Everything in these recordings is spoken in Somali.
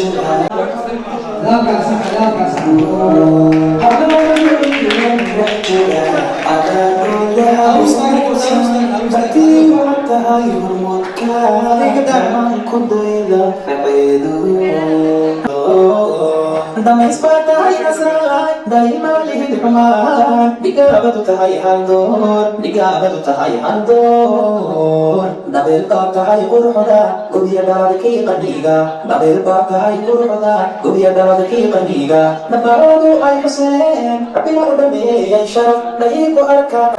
Nidaamkaa sax, nidaamkaa sax. Tahay hormoodka ku dayda faceedo dhamays baa tahay nasraay, dayma lihid xumaan, dhigaabadu tahay haldoor, dhigaabadu tahay haldoor. Dhabeel baa tahay quruxda gobya dhaladkii qaniga, dhabeel baa tahay quruxda gobya dhaladkii qaniga, nabaradu ay xuseen rabbina u dhameeyay sharaf dhayiku arkaa,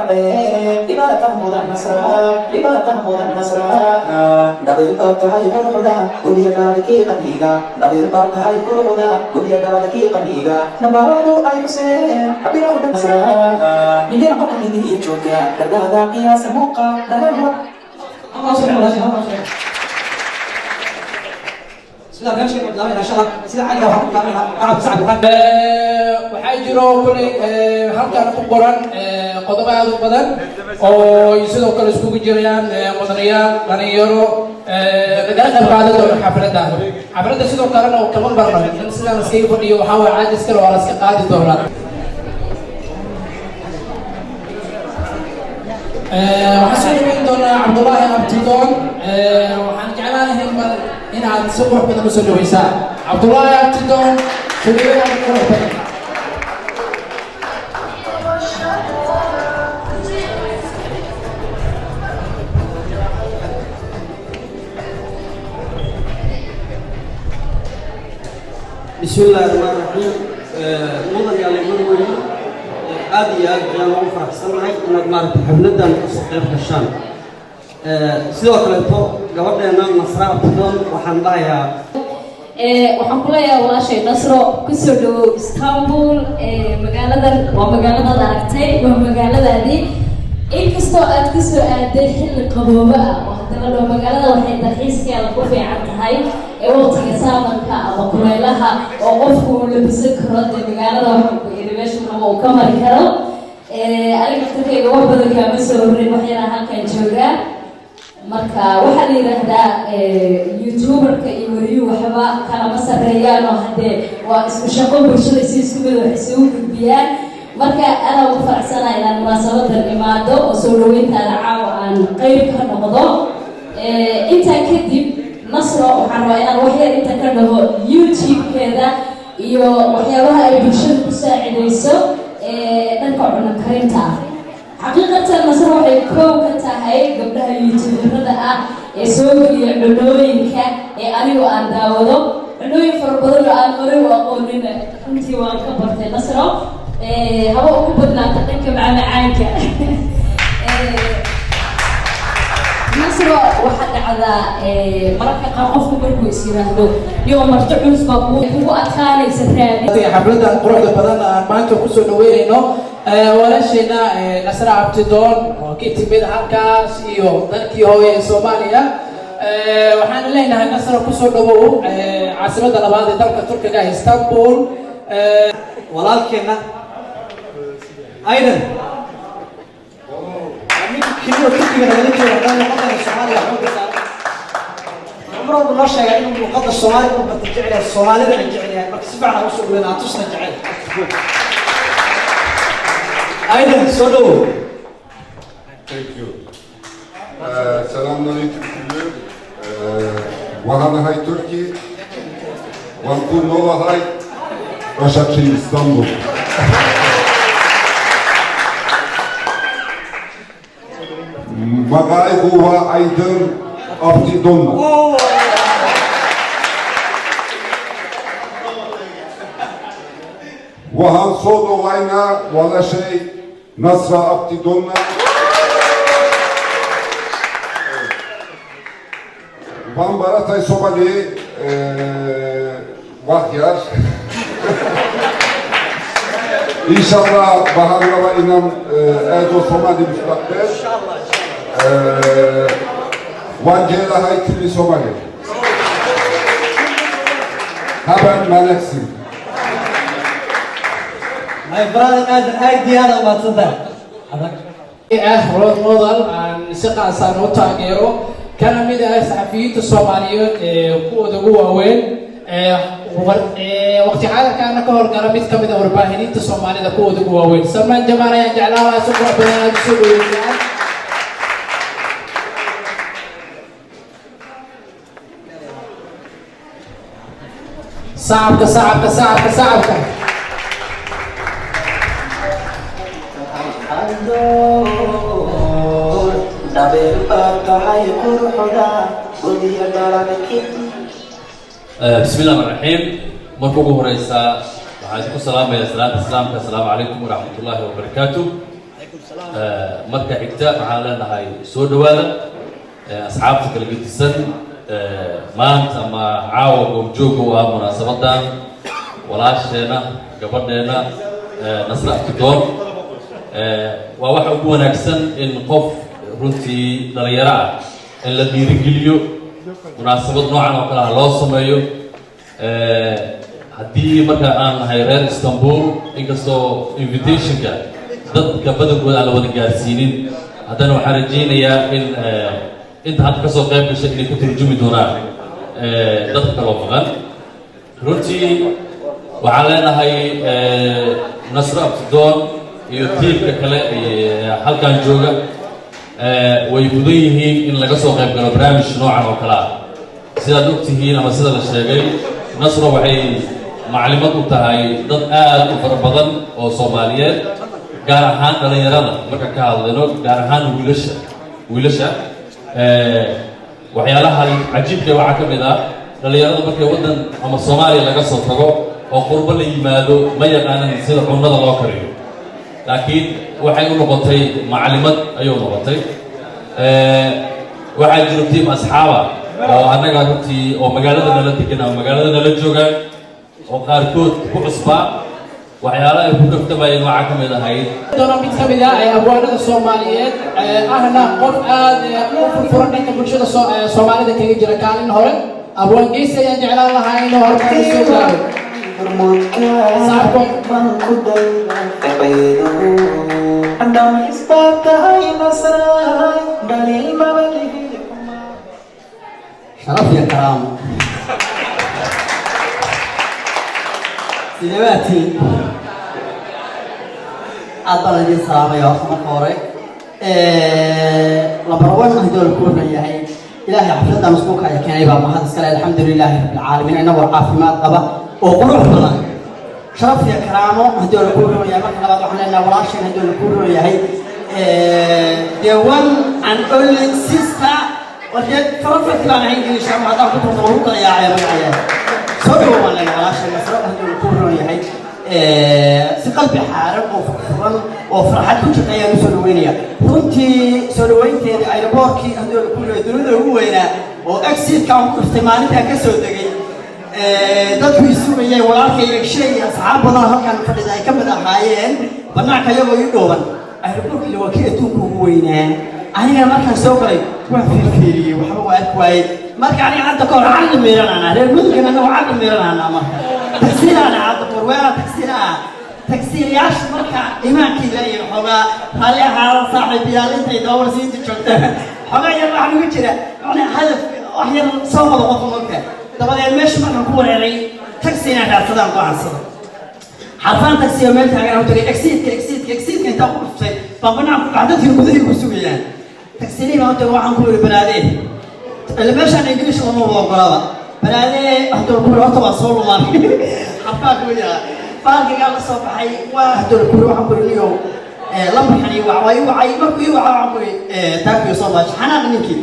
dhibaata mudan nasraa, dhibaata mudan nasraa. Dhabeel baa tahay quruxda gobya dhaladkii qaniga, dhabeel baa tahay quruxda gobya dhaladkii qaniga, nabaradu ay xuseen rabbina u dhameeyay nidina qofkii jooga dardada qiyaasa muuqa dhalan. Halkaa sida barnaamijka bilaabayna insha Allah, sida caadiga waxaan ku bilaabaynaa carab sacab waxaan. Waxaa jiro kulay halkan ku qoran qodobo aad u badan oo ay sidoo kale iskugu jirayaan mudanayaal, dhalinyaro lagala qayb qaadan doono xafladda. Xafladda sidoo kalena oo kama barno in sidaan iskaga fadhiyo. Waxaa waye caadi iskale waa la iska qaadi doonaa. Waxaan soo dhaweyn doonaa Cabdullaahi Abtidoon. Waxaan jeclaan lahayn bal inaad si qurux badan usoo dhaweysaan Cabdullaahi Abtidoon, soo dhaweyn aad u qurux badan. بسم الله الرحمن الرحيم. Mudan yaale, marweyne, aad iyo aad ayaan ugu faraxsanahay inaad maaragtay xafladdan kasoo qayb gashaan. Sidoo kaleeto gabadheena Nasra Abtidoon waxaan dhahayaa Waxaan ku leeyahay walaashay Nasro, kusoo dhawow Istanbul. Magaaladan waa magaaladaad aragtay, waa magaaladaadii, inkastoo aad kusoo aaday xilli qaboobo ah oo haddana dhow. Magaalada waxay dalxiiskeeda ku fiican tahay ee waqtiga summerka ama kulaylaha oo qofku uu labisan karo. Dee magaalada waxaan ku iri meesha rabo uu ka mari karo. Aniga aftarkayga wax badan kaama soo horreyn, wax yaraan halkan joogaa. Marka waxaa la yidhaahdaa youtuberka iyo wariyuhu waxba kalama sarreeyaan, oo haddee waa isku shaqo, bulshada si isku mid wax isugu gudbiyaan. Marka adaa ugu faraxsanahay inaan munaasabadan imaado oo soo dhaweyntaada caawa aan qeyb ka noqdo. Intaa kadib, Nasro waxaan rabaa inaan wax yar inta ka dhaho YouTube-keeda iyo waxyaabaha ay bulshada ku saacidayso dhanka cuno karinta ah. Xaqiiqatan Nasro waxay koow ka tahay gabdhaha youtuberada ah ee soo geliya cunooyinka ee anigu aan daawado. Cunooyin fara badan oo aan horey u aqoonin runtii waan ka bartay Nasro, haba ugu badnaata dhanka macmacaanka. Nasro, waxaa dhacdaa mararka qaar qofku markuu is yiraahdo yo marti culus baa kugu adkaanaysa raadi. Xafladan quruxda badan aan maanta kusoo dhaweynayno walaasheena Nasra Abtidoon oo ka timid halkaas iyo dalkii hooye ee Soomaaliya. Waxaan leenahay, Nasra, kusoo dhawow caasimadda labaad ee dalka Turkiga, Istanbul. Walaalkeenna Aydan waa ninka keliya Turkiga nagala jooga haddaan luqadana Soomaaliga xooga saaran. Mar walba noo sheegaa inuu luqadda Soomaaliga u barta jecel yahay, Soomaalidana jecel yahay. Marka si fiican aan usoo dhaweyn, aan tusna jecel. Aydan, soo dhawow. Thank you. Selamünaleyküm kullu. Waxaan ahay Turkey. Waan ku noolahay Başakşehir, İstanbul. Magacaygu waa Aydın Abtidon. Waxaan soo dhawaynaa walaashay Nasra Abtidonna. Waan baratay Somali wax yar. İnşallah waxaan rabaa inaan aado Somali mustaqbal. Waan jeclahay kulli Somali. Haben wanaagsan. My brother Aadan, aad iyo aad umahadsan tahay. Ah, role model aan si qaasaan u taageero, kana mid ah saxafiyiinta Soomaaliyeed ee kuwooda ugu waaweyn. Waqti xaadirkaana ka howlgala mid ka mid a warbaahiniinta Soomaalida kuwooda ugu waaweyn, Salmaan Jamaal, ayaan jeclaan lahaa si qurux badan aad usoo dhaweysaan. Sacabka, sacabka, sacabka, sacabka! Haldoor dhabeel baad tahay quruxda gurya dhalanki. Bismi illah raxmaan raxiim. Marka ugu horeysa waxaan idinku salaamayaa salaanta Islaamka: asalaamu calaykum waraxmat ullaahi wabarakaatu. Marka xigta waxaan leenahay soo dhowaada asxaabta kala gedisan maanta ama caawa goobjooga u ah munaasabadan walaasheena, gabadheena Nasre Abtidoon. Waa waxa ugu wanaagsan in qof runtii dhalinyaro ah in la dhiirigeliyo, munaasabad noocan oo kale ah loo sameeyo. Haddii marka aan nahay reer Istanbul, inkastoo invitationka dadka badankooda aan la wada gaarsiinin, haddana waxaan rajaynayaa in inta hadda kasoo qayb gashay inay ku turjumi doonaan dadka kaloo maqan. Runtii waxaan leenahay Nasro Abtidoon iyo tiimka kale ee halkan jooga way mudan yihiin in laga soo qayb galo barnaamij noocan oo kale ah. Sidaad og tihiin ama sida la sheegay, Nasro waxay maclimad u tahay dad aad u fara badan oo Soomaaliyeed, gaar ahaan dhalinyarada marka ka hadlayno, gaar ahaan wiilasha. Waxyaalaha cajiibka waxaa ka mid ah dhalinyarada markay waddan ama Soomaaliya laga soo tago oo qurbo la yimaado, ma yaqaanan sida cunnada loo kariyo, laakiin waxay u noqotay maclimad ayuu noqotay. Waxaa jiro tiim asxaaba oo annaga runtii oo magaalada nala degan ama magaalada nala joogaan oo qaarkood ku cusbaa. Waxyaalaha ay ku kaftamayeen waxaa ka mid ahayd Doona mid ka mid ah ee abwaanada Soomaaliyeed, ahna qof aad u furfuran dhanka bulshada Soomaalida kaga jira kaalin hore, Abwaan Geysi, ayaan jeclaan lahaa inuu horumar soo gaaro. Hormuudka baan ku dayda ficaydu dhamays baad tahay Nasraay, dhaliil maba lihid. Sharaf iyo karaamo, sidee baa tihiin? Aad baan idiin salaamaya. Horta marka hore, number one, haddii la ku waran yahay, Ilaahay xafladan isku kaya keenay baa mahad iskale. Alxamdu lilaahi rabbil caalamiin, inagoo caafimaad qaba oo qurux badan. Sharaf iyo karaamo, haddii la ku waran yahay. Marka labaad waxaan leenahay walaasheen, haddii la ku waran yahay, the one and only sister. Warkee farafaki baan ahay, English ama haddaan ku turto lagu kala yaacaya magacayaa. Soo dhawo baan leenahay walaasha Nasro, haddii la ku waran yahay. Si qalbi xaaran oo furfuran oo farxad ku jirta ayaan usoo dhaweynaya. Runtii soo dhaweynteeda airportkii, haddii la ku leeyahay, dunida ugu weynaa oo exitka aan ku dhuftay maalintaan ka soo degay, dadku isugayeen, walaalkay Egshay iyo asxaab badan halkan fadhida ay ka mid ahaayeen, banaanka iyagoo ii dhooban. Airportkii waa kii adduunka ugu weynaa. Anigana markaan soo galay waan fiirfiiriyey, waxba waa arki waayey. Marka aniga hadda ka hor caqli miiranana, reer Mudugana anagu caqli miiranana. Marka tagsiilaana hadda kahor weeraa tagsiila ah, tagsiilayaashu marka imaankii leeyihin xoogaa raalli ahaada saaxiibayaal, intay doobar siinta joogtaan xoogaa yar waxaa nugu jira macnaa hadaf wax yar soo wada qofka mogta. Dabadeed meesha markaan ku wareeray, tagsi inaan raadsadaan go'aansado. Xarfaan tagsiga meel taagan u tagay. Exitka, exitka, exitka intaan ku dhuftay baan banaanka ku dhacay, dadkii gudihii ku sugayaan. Tagsilihii baan u tagay, waxaan ku yidhi: "Banaadee, ila meeshaan English lama wada ogolaba, banaadee." Hadduu ku horta waa soo lumaan xarfaan ku yaa baalkigaa la soo baxay. Waa hadduu ku waxaan ku yidhi: "Niyow, lambarkan ii wac." Waa ii wacay. Markuu ii wacay waxaan ku yidhi: "Thank you so much." Xanaaq ninkii.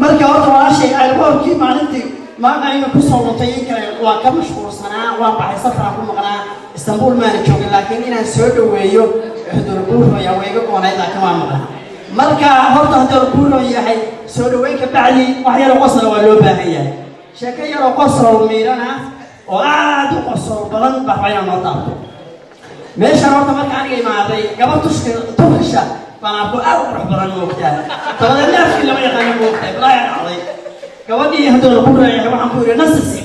Marka horta walaashay airportkii maalintii maaqa inuu kusoo luntay in kale waa ka mashquulsanaa, waan baxay, safaraan ku maqnaa, Istanbul maana joogin, laakiin inaan soo dhaweeyo xudurbuuraya way iga goonayd, laakiin waan maqnaa. Marka horta haddii lagu yahay soo dhaweyn ka bacdi, wax yaroo qosla waa loo baahan yahay. Sheeko yaroo qosol miirana oo aad u qosol badan baa rabaa inaan noo taabto. Meeshaan horta marka aniga imaaday, gabar tushka Turkisha baan arko, aad u qurux badan, moogtaa. Dabadeedna afkii lama yaqaano, moogtaa, balaayaa dhacday. Gabadhii hadduu lagu reeyahay waxaan ku yidhi: "Nasisi."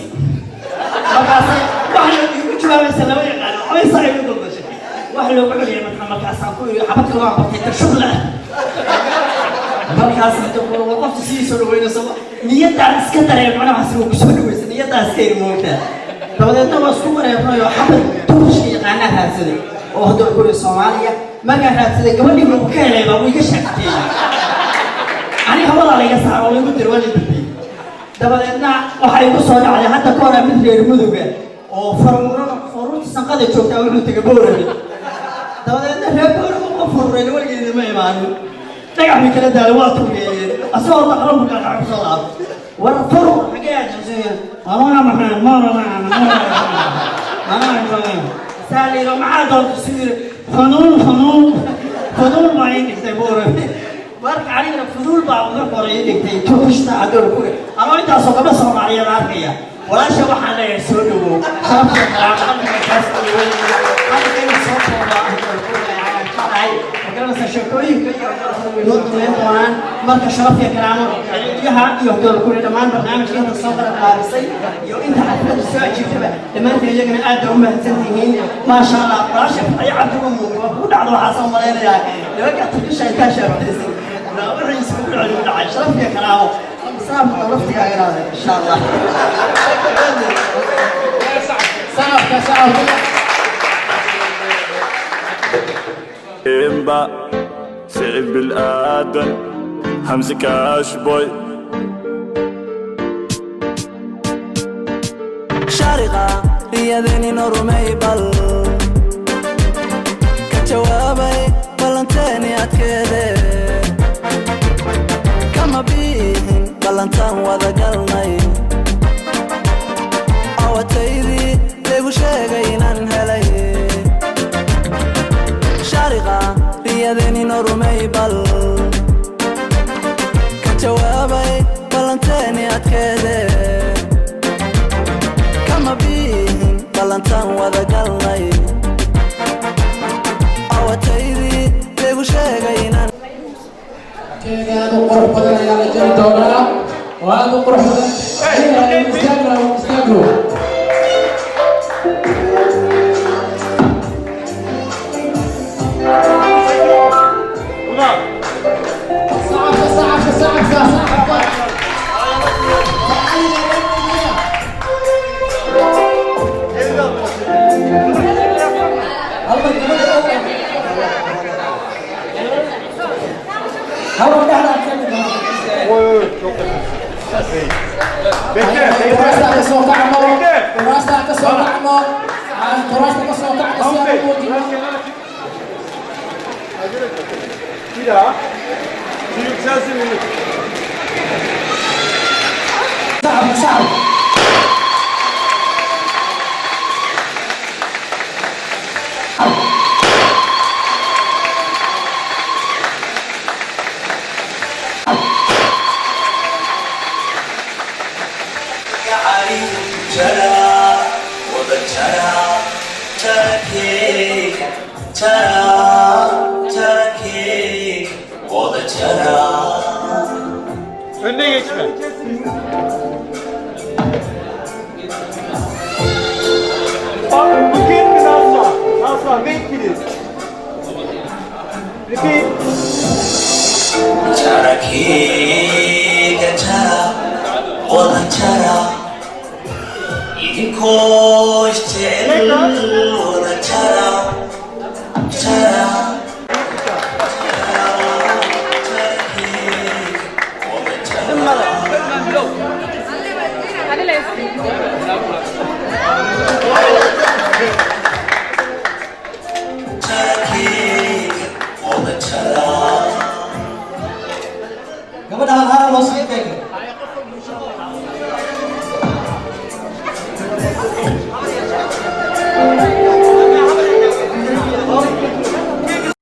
Markaasay wax igu jawaabaysa lama yaqaano, waxbay saa igu daldashay, wax loogu celiyay marka. Markaasaan ku yidhi: "Xabadka waan bartay, tashugla." Markaas hadda war qofta sidii soo dhaweynayso, niyadaan iska dareen macnaha waxaas waa kusoo dhaweysa, niyadaan iska yiri, moogtaa. Dabadeedna waa isku wareernay oo xabad Turkishka yaqaanaa raadsaday oo hadda kuri Soomaaliya markaan raadsaday, gabadhii wuxuu ka helay baa wuu iga sheegtay. Aniga hawadaa layga saaro oo laygu diro, waa la dibiyey. Dabadeedna waxay igu soo dhacday hadda ka hor mid reer Muduga oo faruurada, faruurta sanqada joogtaa, wuxuu tegay Boorame. Dabadeedna reer Boorame qof faruureen weligeeda ma imaanin, dhagax bay kala daala, waa tugeeyeen, asagoo daqran buu kala kusoo laabtay. War farur xagee aad? Mamana maxaa mana mana saa la yidhi, maxaa doonta? Su yiri, funuun funuun funuun baa ii dhigtay Boorame. Marka anigana fuduul baa uga hore ii dhigtay Turkishta adoon ku anoo intaasoo gabdho Soomaaliyeed arkaya. Walaasha waxaan leeyahay soo dhawow, sharafta kalaaqalkaas hadalkayga soo kooba jeclahay. Magaranaysaa, sheekooyinka iyo way noo dumeyn doonaan. Marka sharaf iyo karaamo xiriiryaha iyo doolkuri dhammaan barnaamijka inta soo qalab qaadisay iyo inta xafladda soo ajiibtaba, dhammaantiin iyagana aad baa u mahadsan tihiin. Maasha Allah, walaasha ay Cabdi Umu waa kugu dhacdo. Waxaa soo malaynayaa nimanka Turkisha ay kaa shaabtaysay wixii isugu dhacay ugu dhacay. Sharaf iyo karaamo, islaamka laftigaaga inaade insha Allah. Sacabka, sacabka. Imba Sicib bilaadan Hamsi Cash Boy. Shaariqa riyadeenino rumey, bal ka jawaabay ballanteeni adkeede, kama biihin ballantaan wada galnay. Awataydii laygu sheegay inaan helay. Shaariqa riyadeenino rumey, bal ka jawaabay ballanteeni adkeede, kama biihin ballantaan wada galnay. Awataydii laygu sheegay inaan Keega aad u qurux badan ayaa la jari doonaa oo aad u qurux badan. Istaagno, istaagno. Sacabka, sacabka, sacabka, sacabka. Kuraasta ka soo kacno, kuraasta ka soo kacno, aan kuraasta ka soo kacno si aan u muujino. Bir daha. Bir yükselsin Ümit. Sacabka, sacabka. Önüne geçme. Bak, look at me Nasra. Nasra, wait please. Repeat. Jarakeyga jara, wada jara, idinkoo isjecel wada jara, jara. Jarakeyga wada jara. Gabadhaan